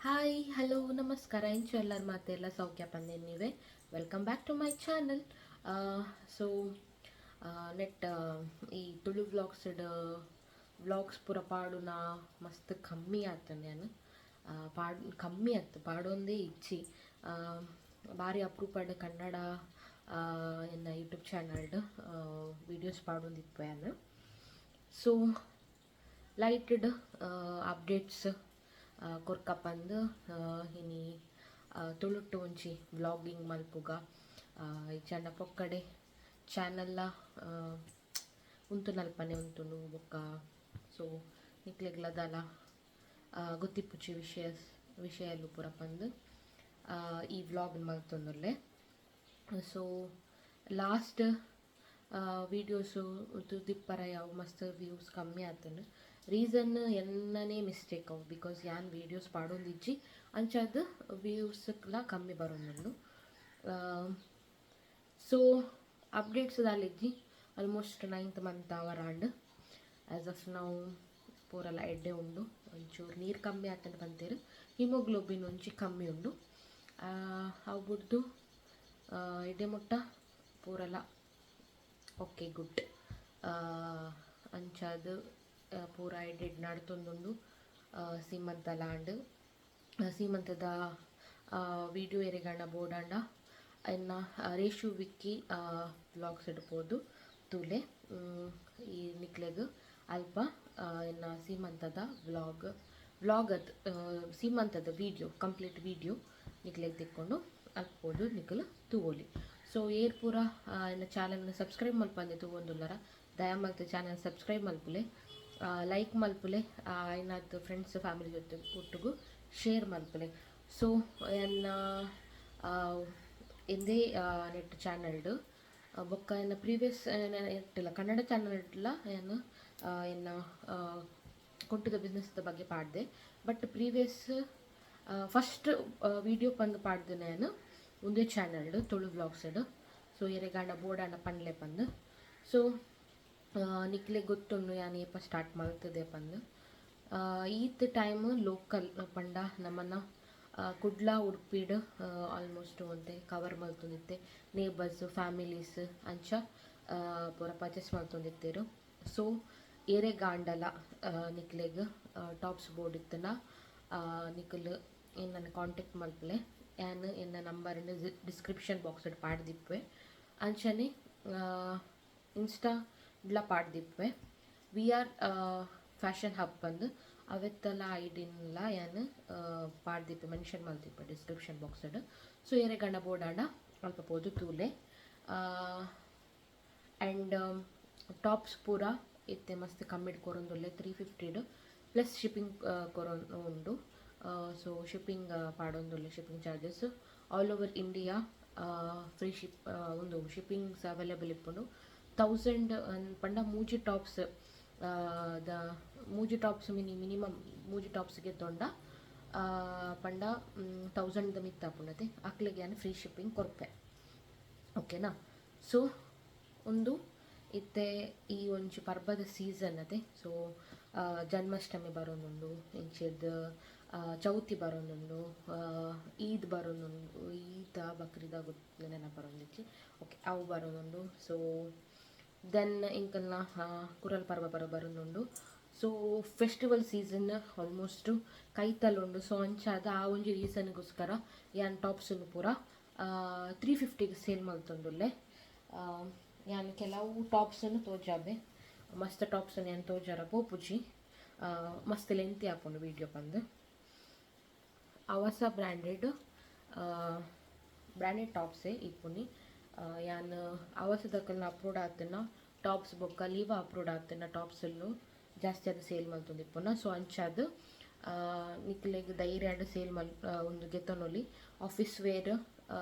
Hi, hello, ನಮಸ್ಕಾರ. ಎಂಚ ಎಲ್ಲರೂ? ಮಾತೆಲ್ಲ ಸೌಖ್ಯ ಪಂದೇನಿವೆ. Welcome back to my channel. So net ಈ ತುಳು ವ್ಲಾಗ್ಸ್ ವ್ಲಾಗ್ಸ್ ಪೂರ ಪಾಡುನ ಮಸ್ತ್ ಕಮ್ಮಿ ಆತಂದೆ. ಯಾನ್ ಪಾಡ್ ಕಮ್ಮಿ ಆತು, ಪಾಡೊಂದೇ ಇಜ್ಜಿ. ಬಾರಿ ಅಪ್ರೂಪಡ್ ಕನ್ನಡ ಎನ್ನ ಯೂಟ್ಯೂಬ್ ಚಾನಲ್ಡ್ ವೀಡಿಯೋಸ್ ಪಾಡೊಂದಿಪ್ಪೆ ಯಾನ್. ಸೊ ಲೈಟೆಡ್ ಅಪ್ಡೇಟ್ಸ್ ಕೊರ್ಕ ಪಂದ್ ಇನಿ ತುಳುಟ್ಟು ಒಂಜಿ ವ್ಲಾಗಿಂಗ್ ಮಲ್ಪುಗ. ಇಜ್ಜಾಂಡ ಪೊಕ್ಕಡೆ ಚಾನಲ್ಲ ಉಂತುನಲ್ಪನೆ ಉಂತುಂಡು ಬೊಕ್ಕ. ಸೊ ನಿಕ್ಲೆಗ್ಲ ದಾಲ ಗೊತ್ತಿಪ್ಪುಜಿ ವಿಷಯ ವಿಷಯಲು ಪೂರ ಪಂದ್ ಈ ವ್ಲಾಗ್ ಮಲ್ತೊಂದುಲ್ಲೆ. ಸೊ ಲಾಸ್ಟ್ ವೀಡಿಯೋಸು ದಿಪ್ಪರ ಯಾವು ಮಸ್ತ್ ವ್ಯೂಸ್ ಕಮ್ಮಿ ಆತಂಡ್. ರೀಸನ್ ಎನ್ನನೇ ಮಿಸ್ಟೇಕ್ ಅವು, because ಯಾನ್ ವೀಡಿಯೋಸ್ ಪಾಡೊಂದಿಜ್ಜಿ. ಅಂಚಾದ್ ವ್ಯೂಸ್ಲ ಕಮ್ಮಿ ಬರೊಂದುಂಡು. ಸೊ ಅಪ್ಡೇಟ್ಸ್ ದಾಲಿಜ್ಜಿ. ಆಲ್ಮೋಸ್ಟ್ ನೈನ್ತ್ ಮಂತ್ ಅವರಾಂಡ್. ಆ್ಯಸ್ ಆಫ್ now ಪೂರಲ ಎಡ್ಡೆ ಉಂಡು. ಒಂಚೂರು ನೀರು ಕಮ್ಮಿ ಆತಂಡ್ ಪಂತೇರು. ಹಿಮೋಗ್ಲೋಬಿನ್ ಒಂಜಿ ಕಮ್ಮಿ ಉಂಡು. ಅವು ಬುಡ್ದು ಎಡ್ಡೆ ಮುಟ್ಟ ಪೂರಲ ಓಕೆ, ಗುಡ್. ಅಂಚಾದ್ ಪೂರ ಎಡ್ಡೆಡ್ ನಡತೊಂದುಂಡು. ಸೀಮಂತಲ ಆಂಡ್. ಸೀಮಂತದ ವೀಡಿಯೋ ಎರೆಗಂಡ ಬೋಡಾಂಡ ಎನ್ನ ರೇಷು ವಿಕ್ಕಿ ವ್ಲಾಗ್ಸ್ ಇಡ್ಬೋದು, ತೂಲೆ. ಈ ನಿಕ್ಲೆಗ್ ಅಲ್ಪ ಎನ್ನ ಸೀಮಂತದ ವ್ಲಾಗ್, ವ್ಲಾಗ್ ಅತ್, ಸೀಮಂತದ ವೀಡಿಯೋ, ಕಂಪ್ಲೀಟ್ ವೀಡಿಯೋ ನಿಕ್ಲೆಗ್ ತಿಕ್ಕೊಂಡು. ಅಲ್ಪ ನಿಕುಲು ತೂವೊಲಿ. ಸೊ ಏರ್ ಪೂರ ಎನ್ನ ಚಾನಲ್ನ ಸಬ್ಸ್ಕ್ರೈಬ್ ಮಲ್ಪಂದೆ ತೂವೊಂದುಲ್ಲರ, ದಯಮಲ್ತ್ ಚಾನಲ್ ಸಬ್ಸ್ಕ್ರೈಬ್ ಮಲ್ಪುಲೆ, ಲೈಕ್ ಮಲ್ಪುಲೆ, ಏನಾದ್ರು ಫ್ರೆಂಡ್ಸ್ ಫ್ಯಾಮಿಲಿ ಜೊತೆ ಒಟ್ಟುಗು ಶೇರ್ ಮಲ್ಪುಲೆ. ಸೊ ಎನ್ನ ಎಂದೇ ನೆಟ್ ಚಾನಲ್ಡ್ ಬೊಕ್ಕ ಎನ್ನ ಪ್ರೀವಿಯಸ್ ಇಟ್ಟಿಲ್ಲ ಕನ್ನಡ ಚಾನಲ್ ಇಟ್ಲ ಏನು ಎನ್ನ ಕುಂಟುದ ಬಿಸ್ನೆಸ್ದ ಬಗ್ಗೆ ಪಾಡ್ದೆ. ಬಟ್ ಪ್ರೀವಿಯಸ್ ಫಸ್ಟ್ ವೀಡಿಯೋ ಪಂದ್ ಪಾಡ್ದೆ ನಾನು ಒಂದೇ ಚಾನಲ್ಡ್ ತುಳು ವ್ಲಾಗ್ಸ್ಡ್. ಸೊ ಎರೆಗಾಂಡ ಬೋಡಾಂಡ ಪನ್ಲೆ ಪಂದ್. ಸೊ ನಿಕ್ಲೆ ಗೊತ್ತುಂಡು ಯಾನ್ ಏಪ ಸ್ಟಾರ್ಟ್ ಮಲ್ತದೆ ಪಂದ್. ಈತ್ ಟೈಮ್ ಲೋಕಲ್ ಪಂಡ ನಮ್ಮನ್ನ ಕುಡ್ಲ, ಉಡುಪಿಡ್ ಆಲ್ಮೋಸ್ಟ್ ಒಂತೆ ಕವರ್ ಮಲ್ತೊಂದಿತ್ತೆ. ನೇಬರ್ಸ್, ಫ್ಯಾಮಿಲೀಸ್ ಅಂಚ ಪೂರ ಪರ್ಚೇಸ್ ಮಲ್ತೊಂದಿತ್ತೆರ್. ಸೊ ಏರೆಗಾಂಡಲ ನಿಕ್ಲೆಗ್ ಟಾಪ್ಸ್ ಬೋಡಿತ್ತುಂಡ ನಿಕುಲು ಎನ್ನನ್ ಕಾಂಟ್ಯಾಕ್ಟ್ ಮಲ್ಪುಲೆ. ಯಾನ್ ಎನ್ನ ನಂಬರ್ನ್ ಡಿಸ್ಕ್ರಿಪ್ಷನ್ ಬಾಕ್ಸ್ಡ್ ಪಾಡ್ದಿಪ್ಪುವೆ. ಅಂಚನೆ ಇನ್ಸ್ಟಾಡ್ಲ ಪಾಡ್ದಿಪ್ಪುವೆ. We are fashion hub ಪಂದ್ ಅವೆತ್ತಲ ಐಡಿನ್ಲ ಯಾನ್ ಪಾಡ್ದಿಪ್ಪೆ, ಮೆನ್ಷನ್ ಮಲ್ತಿಪ್ಪೆ ಡಿಸ್ಕ್ರಿಪ್ಷನ್ ಬಾಕ್ಸ್ಡ್. ಸೊ ಏರೆಗಂಡ ಬೋಡಾಂಡ ಅಲ್ಪ ಪೋದು ತೂಲೆ. ಆ್ಯಂಡ್ ಟಾಪ್ಸ್ ಪೂರ ಇತ್ತೆ ಮಸ್ತ್ ಕಮ್ಮಿಡ್ ಕೊರೊಂದುಲ್ಲೆ. 350ಡ್ ಪ್ಲಸ್ ಶಿಪ್ಪಿಂಗ್ ಕೊರೊಂದು ಉಂಡು. ಸೊ shipping ಪಾಡೊಂದುಲ್ಲೆ. Shipping charges all over India free ship ಉಂದು ಶಿಪ್ಪಿಂಗ್ಸ್ ಅವೈಲೇಬಲ್ ಇಪ್ಪುಂಡು. 1000 ಪಂಡ ಮೂಜಿ ಟಾಪ್ಸ್ ದ ಮೂಜಿ ಟಾಪ್ಸ್ ಮಿನಿಮಮ್ ಮೂಜಿ ಟಾಪ್ಸ್ ಗೆತ್ತೊಂಡ ಪಂಡ 1000 ದ ಮಿತ್ತ್ ಆಪುಂಡತೆ, ಅಕ್ಲೆಗ್ ಯಾನ್ ಫ್ರೀ ಶಿಪ್ಪಿಂಗ್ ಕೊರ್ಪೆ, ಓಕೆನಾ? ಸೊ ಉಂದು ಇತ್ತೆ ಈ ಒಂಜಿ ಪರ್ಬದ ಸೀಸನ್ ಅತೆ. ಸೊ ಜನ್ಮಾಷ್ಟಮಿ ಬರೋದುಂಡು, ಇಂಚಿರ್ದ್ ಚೌತಿ ಬರೋದುಂಡು, ಈದ್ ಬರೋದುಂಡು. ಈದ ಬಕ್ರೀದ ಗೊತ್ತು ನೆನಪು ಬರೋದಿಜ್ಜಿ. ಓಕೆ, ಅವು ಬರೋದುಂಡು. ಸೊ then ಇಂಕಲ್ನ ಕುರಲ್ ಪರ್ಬ ಪರ ಬರೋದುಂಡು. ಸೊ ಫೆಸ್ಟಿವಲ್ ಸೀಸನ್ ಆಲ್ಮೋಸ್ಟ್ ಕೈತಲ್ ಉಂಡು. ಸೊ ಅಂಚಾದ ಆ ಒಂಜಿ ರೀಸನ್ಗೋಸ್ಕರ ಯಾನ್ ಟಾಪ್ಸನ್ನು ಪೂರ 350ಗೆ ಸೇಲ್ ಮಲ್ತೊಂದುಲ್ಲೆ. ಯಾನ್ ಕೆಲವು ಟಾಪ್ಸನ್ನು ತೋಜಾಬೆ. ಮಸ್ತ್ ಟಾಪ್ಸನ್ನು ಯಾನ್ ತೋಜಾರ ಪೋಪುಜಿ, ಮಸ್ತ್ ಲೆಂತಿ ಆಪುಂಡು ವೀಡಿಯೋ ಪಂದ್. ಅವಸ ಬ್ರ್ಯಾಂಡೆಡ್ ಬ್ರ್ಯಾಂಡೆಡ್ ಟಾಪ್ಸೇ ಇಪ್ಪುನಿ. ಯಾನ್ ಅವಸದಕಲ್ನ ಅಪ್ರೂವ್ಡ್ ಆತನ ಟಾಪ್ಸ್ ಬೊಕ್ಕ ಲೀವಾ ಅಪ್ರೂವ್ಡ್ ಆತನ ಟಾಪ್ಸನ್ನು ಜಾಸ್ತಿ ಆದ್ ಸೇಲ್ ಮಲ್ತೊಂದಿಪ್ಪುನ. ಸೊ ಅಂಚಾದ್ ನಿಕ್ಲೆಗ್ ಧೈರ್ಯಡ್ ಸೇಲ್ ಮಲ್ ಉಂದು ಗೆತೊನೊಲಿ. ಆಫೀಸ್ ವೇರ್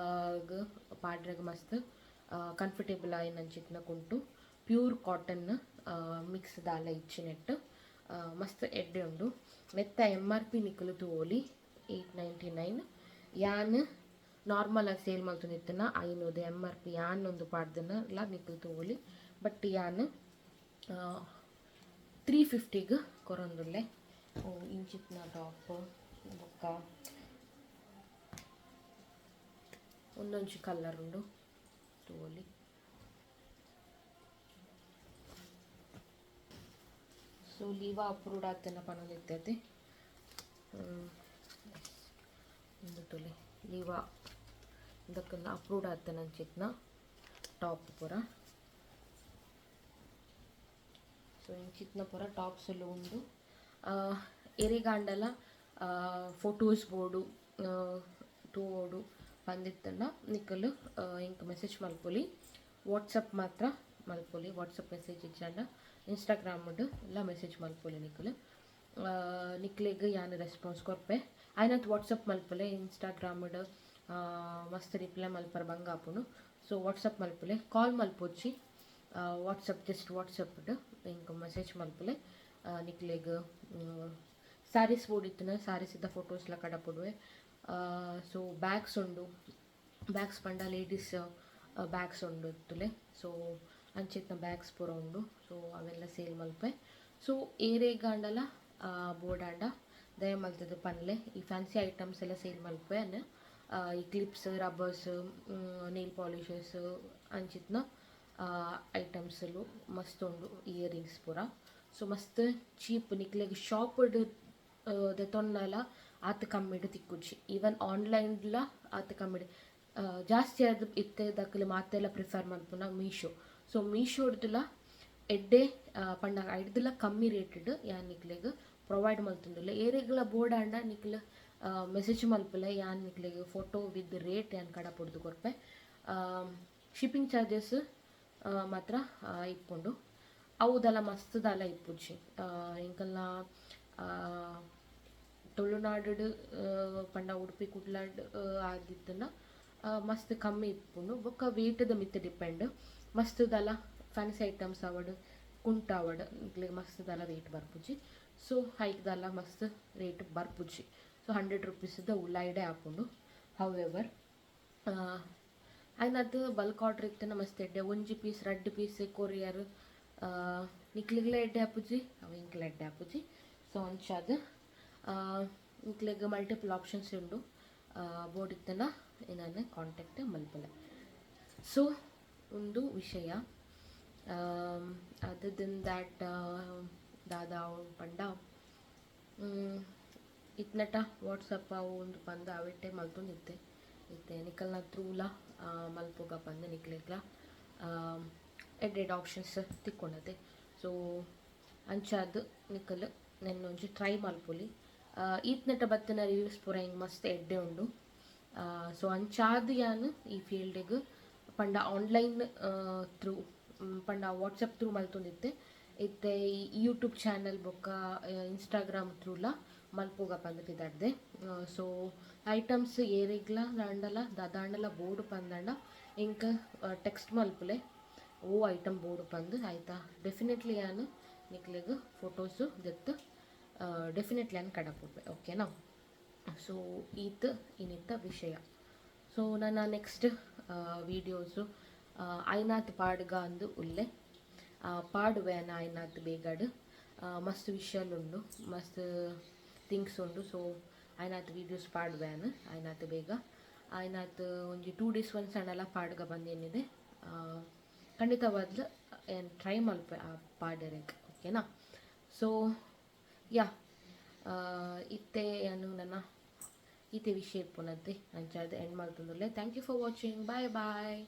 ಗ್ ಪಾಡ್ರೆಗ್ ಮಸ್ತ್ ಕಂಫರ್ಟೇಬಲ್ ಆಯಿನಂಚಿತ್ತಿನ ಕುಂಟು. ಪ್ಯೂರ್ ಕಾಟನ್, ಮಿಕ್ಸ್ ದಾಲ ಇಜ್ಜಿ ನೆಟ್. ಮಸ್ತ್ ಎಡ್ಡೆ ಉಂಡು. ನೆತ್ತ ಎಮ್ ಆರ್ ಪಿ ನಿಕುಲು ತೂವೊಲಿ, 899. ಯಾನ್ ನಾರ್ಮಲ್ ಆಗಿ ಸೇಲ್ ಮಲ್ತೊಂದಿತ್ತಿನ 500 ಎಮ್ ಆರ್ ಪಿ ಯಾನ್ ಒಂದು ಪಾಡ್ದನ ಲ ನಿಕುಲು ತೂವೊಲಿ. ಬಟ್ ಯಾನ್ 350ಗ್ ಕೊರೊಂದುಲ್ಲೆ. ಇಂಚಿತ್ತಿನ ಟಾಪ್. ಬೊಕ್ಕ ಒಂದೊಂಜಿ ಕಲರ್ ಉಂಡು ತೂವೊಲಿ. ಸೊ ಲೀವಾ ಅಪ್ರೂವ್ಡ್ ಆತನ ಪನೊಂದಿತ್ತೈತೆ. ಉಂದು ತೂಲೆ ಲೀವಾ ಇಂದಕ್ಕಲ್ಲ ಅಪ್ರೂವ್ಡ್ ಆತನ ಅಂಚಿತ್ನ ಟಾಪ್ ಪೂರ. ಸೊ ಇಂಚಿತ್ನ ಪೂರ ಟಾಪ್ಸ್ ಎಲ್ಲ ಉಂಡು. ಎರೆಗಾಂಡಲ ಫೋಟೋಸ್ ಬೋಡು ತೂವೊಡು ಪಂದಿತ್ತಂಡ ನಿಕುಲು ಇಂಕ್ ಮೆಸೇಜ್ ಮಲ್ಪೊಲಿ. ವಾಟ್ಸಪ್ ಮಾತ್ರ ಮಲ್ಪೊಲಿ. ವಾಟ್ಸಪ್ ಮೆಸೇಜ್ ಇಜ್ಜಾಂಡ ಇನ್ಸ್ಟಾಗ್ರಾಮ್ ಎಲ್ಲ ಮೆಸೇಜ್ ಮಲ್ಪೊಲಿ ನಿಕುಲು. ನಿಕ್ಲೆಗ್ ಯಾನ್ ರೆಸ್ಪಾನ್ಸ್ ಕೊರ್ಪೆ. ಆಯ್ನತ್ ವಾಟ್ಸಪ್ ಮಲ್ಪುಲೆ. ಇನ್ಸ್ಟಾಗ್ರಾಮ್ ಮಸ್ತ್ ರಿಪ್ಲೈ ಮಲ್ಪರ ಬಂಗ ಆಪುಂಡು. ಸೊ ವಾಟ್ಸಪ್ ಮಲ್ಪುಲೆ, ಕಾಲ್ ಮಲ್ಪೊಚ್ಚಿ. ವಾಟ್ಸಪ್ ಜಸ್ಟ್ ವಾಟ್ಸಪ್ ಇಂಕ್ ಮೆಸೇಜ್ ಮಲ್ಪುಲೆ. ನಿಕ್ಲೆಗ್ ಸ್ಯಾರೀಸ್ ಬೋಡಿತ್ತಿನ ಸ್ಯಾರೀಸ್ ಇದ್ದ ಫೋಟೋಸ್ ಲ ಕಡಪುಡುವೆ. ಸೊ ಬ್ಯಾಗ್ಸ್ ಉಂಡು. ಬ್ಯಾಗ್ಸ್ ಪಂಡ ಲೇಡೀಸ್ ಬ್ಯಾಗ್ಸ್ ಉಂಡು ತುಲೆ. ಸೊ ಅಂಚಿತ್ನ ಬ್ಯಾಗ್ಸ್ ಪೂರ ಉಂಡು. ಸೊ ಅವೆಲ್ಲ ಸೇಲ್ ಮಲ್ಪೆ. ಸೊ ಏರೆಗಾಂಡಲ ಬೋಡಾಂಡ ದಯ ಮಲ್ತದ ಪನ್ಲೆ. ಈ ಫ್ಯಾನ್ಸಿ ಐಟಮ್ಸ್ ಎಲ್ಲ ಸೇಲ್ ಮಲ್ಪೆ. ಅನ್ನ ಈ ಕ್ಲಿಪ್ಸ್, ರಬ್ಬರ್ಸ್, ನೇಲ್ ಪಾಲಿಷಸ್ ಅಂಚಿತ್ನ ಐಟಮ್ಸ್ ಮಸ್ತ್ ಉಂಡು. ಇಯರಿಂಗ್ಸ್ ಪೂರ. ಸೊ ಮಸ್ತ್ ಚೀಪ್. ನಿಕ್ಲೆಗ್ ಶಾಪ್ ದೆತೊನ್ನಲ ಆತ್ ಕಮ್ಮಿಡ್ ತಿಕ್ಕುಜಿ. ಈವನ್ ಆನ್ಲೈನ್ಲ ಆತ್ ಕಮ್ಮಿಡ್. ಜಾಸ್ತಿ ಆದ್ ಇತ್ತೆ ದಕುಲು ಮಾತೆಲ್ಲ ಪ್ರಿಫರ್ ಮಲ್ಪುನ ಮೀಶೋ. ಸೊ ಮೀಶೋಡ್ದುಲ ಎಡ್ಡೆ ಪಂಡ ಐಡ್ದುಲ ಕಮ್ಮಿ ರೇಟೆಡ್ ಯಾನ್ ನಿಕ್ಲೆಗ್ ಪ್ರೊವೈಡ್ ಮಲ್ತೊಂದುಲ್ಲೆ. ಏರೆಗ್ಲ ಬೋಡಾಂಡ ನಿಕ್ಲ್ ಮೆಸೇಜ್ ಮಲ್ಪುಲೆ. ಯಾನ್ ನಿಕ್ಲೆಗ್ ಫೋಟೋ ವಿತ್ ರೇಟ್ ಯಾನ್ ಕಡಪುಡ್ದು ಕೊರ್ಪೆ. ಶಿಪ್ಪಿಂಗ್ ಚಾರ್ಜಸ್ ಮಾತ್ರ ಇಪ್ಪುಂಡು. ಅವು ದಾಲ ಮಸ್ತ್ ದಾಲ ಇಪ್ಪುಜಿ. ಎಂಕಲ್ನ ತುಳುನಾಡು ಪಂಡ ಉಡುಪಿ ಕುಡ್ಲಡ್ ಆದಿತ್ತುಂಡ ಮಸ್ತ್ ಕಮ್ಮಿ ಇಪ್ಪುಂಡು. ಬೊಕ್ಕ ವೇಟ್ದ ಮಿತ್ತ್ ಡಿಪೆಂಡ್. ಮಸ್ತ್ ದಾಲ ಫ್ಯಾನ್ಸಿ ಐಟಮ್ಸ್ ಆವಡ್ ಕುಂಟು ಆವಡ್ ನಿಕ್ಲೆಗ್ ಮಸ್ತ್ ದಾಲ ರೇಟ್ ಬರ್ಪುಜಿ. ಸೊ ಐಕ್ ದಾಲ ಮಸ್ತ್ ರೇಟ್ ಬರ್ಪುಜಿ. ಸೊ 100 ರುಪೀಸ್ದ ಉಲಾಯಿಡೆ ಆಪುಂಡು. ಹೌಎವರ್ ಆಯ್ನತ್ ಬಲ್ಕ್ ಆರ್ಡರ್ ಇತ್ತಿನ ಮಸ್ತ್ ಎಡ್ಡೆ. ಒಂಜಿ ಪೀಸ್ ರಡ್ಡ್ ಪೀಸ್ ಕೊರಿಯರ್ ನಿಕ್ಲೆಗ್ಲ ಎಡ್ಡೆ ಆಪುಜಿ, ಅವು ಎಂಕ್ಲ ಎಡ್ಡೆ ಆಪುಜಿ. ಸೊ ಅಂಚಾದ್ ನಿಕ್ಲೆಗ್ ಮಲ್ಟಿಪಲ್ ಆಪ್ಷನ್ಸ್ ಉಂಡು. ಬೋಡಿತ್ತನ ಎನನ್ ಕಾಂಟ್ಯಾಕ್ಟ್ ಮಲ್ಪುಲೆ. ಸೊ ಉಂದು ವಿಷಯ. ಅದರ್ then that ದಾದ ಪಂಡ ಇತ್ನಟ ವಾಟ್ಸಪ್ ಅವು ಉಂದು ಪಂದ್ ಅವೆಟ್ಟೆ ಮಲ್ತೊಂದಿತ್ತೆ. ಇತ್ತೆ ನಿಕಲ್ನ ತ್ರೂಲ ಮಲ್ಪುಗ ಪಂದ್ ನಿಕ್ಲೆಗ್ಲ ಎಡ್ಡೆ ಎಡ್ಡೆ ಆಪ್ಷನ್ಸ್ ತಿಕ್ಕೊಂಡತೆ. ಸೊ ಅಂಚಾದ್ ನಿಕಲ್ ನೆನ್ನೊಂಜಿ ಟ್ರೈ ಮಲ್ಪೊಲಿ. ಈತ್ನೆಟ ಬತ್ತಿನ ರಿವ್ಯೂಸ್ ಪೂರ ಎಂಕ್ ಮಸ್ತ್ ಎಡ್ಡೆ ಉಂಡು. ಸೊ ಅಂಚಾದ್ ಯಾನ್ ಈ ಫೀಲ್ಡ್ಗ್ ಪಂಡ ಆನ್ಲೈನ್ ತ್ರೂ ಪಂಡ ವಾಟ್ಸಪ್ ತ್ರೂ ಮಲ್ತೊಂದಿತ್ತೆ. ಇತ್ತೆ ಈ ಯೂಟ್ಯೂಬ್ ಚಾನಲ್ ಬೊಕ್ಕ ಇನ್ಸ್ಟಾಗ್ರಾಮ್ ತ್ರೂಲ ಮಲ್ಪುಗ ಪಂದ್ ಪಿದಾಡ್ದೆ. ಸೊ ಐಟಮ್ಸ್ ಏರೆಗ್ಲ ದಾಂಡಲ ದಾದಾಂಡಲ ಬೋಡು ಪಂದಾಂಡ ಎಂಕ್ ಟೆಕ್ಸ್ಟ್ ಮಲ್ಪುಲೆ. ಓ ಐಟಮ್ ಬೋಡು ಪಂದ್ ಆಯ್ತಾ ಡೆಫಿನೆಟ್ಲಿ ಯಾನ್ ನಿಕ್ಲೆಗ್ ಫೋಟೋಸು ದೆತ್ತ್ ಡೆಫಿನೆಟ್ಲಿ ಯಾನ್ ಕಡಪುಡ್ಪೆ. ಓಕೆನಾ? ಸೊ ಈತ್ ಇನಿತ್ತ ವಿಷಯ. ಸೊ ನನ್ನ ನೆಕ್ಸ್ಟ್ ವೀಡಿಯೋಸು ಆಯ್ನಾತ್ ಪಾಡ್ಗ ಅಂದು ಉಲ್ಲೆ. ಪಾಡುವೆ ಆಯ್ನಾತ್ ಬೇಗಡ್. ಮಸ್ತ್ ವಿಷಯಲುಂಡು, ಮಸ್ತ್ ಥಿಂಗ್ಸ್ ಉಂಡು. ಸೊ ಆಯ್ನಾತ್ ವೀಡಿಯೋಸ್ ಪಾಡುವೆ ಆಯ್ನಾತ್ ಬೇಗ. ಆಯ್ನಾತ್ ಒಂಜಿ 2 ಡೇಸ್ ಒನ್ಸ್ ಆಂಡಲ ಪಾಡ್ಗ ಬಂದೇನಿದೆ. ಖಂಡಿತವಾದ್ಲು ಏನು ಟ್ರೈ ಮಲ್ಪೆ ಆ ಪಾಡರೆಗ್. ಓಕೆನಾ? ಸೊ ಯಾ, ಇತ್ತೆ ಯಾನು ನನ್ನ ಈತೆ ವಿಷಯ ಇಪ್ಪುನತೆ. ಅಂಚಾದ್ and ಮಲ್ತೊಂದುಲ್ಲೆ. Thank you for watching. Bye bye.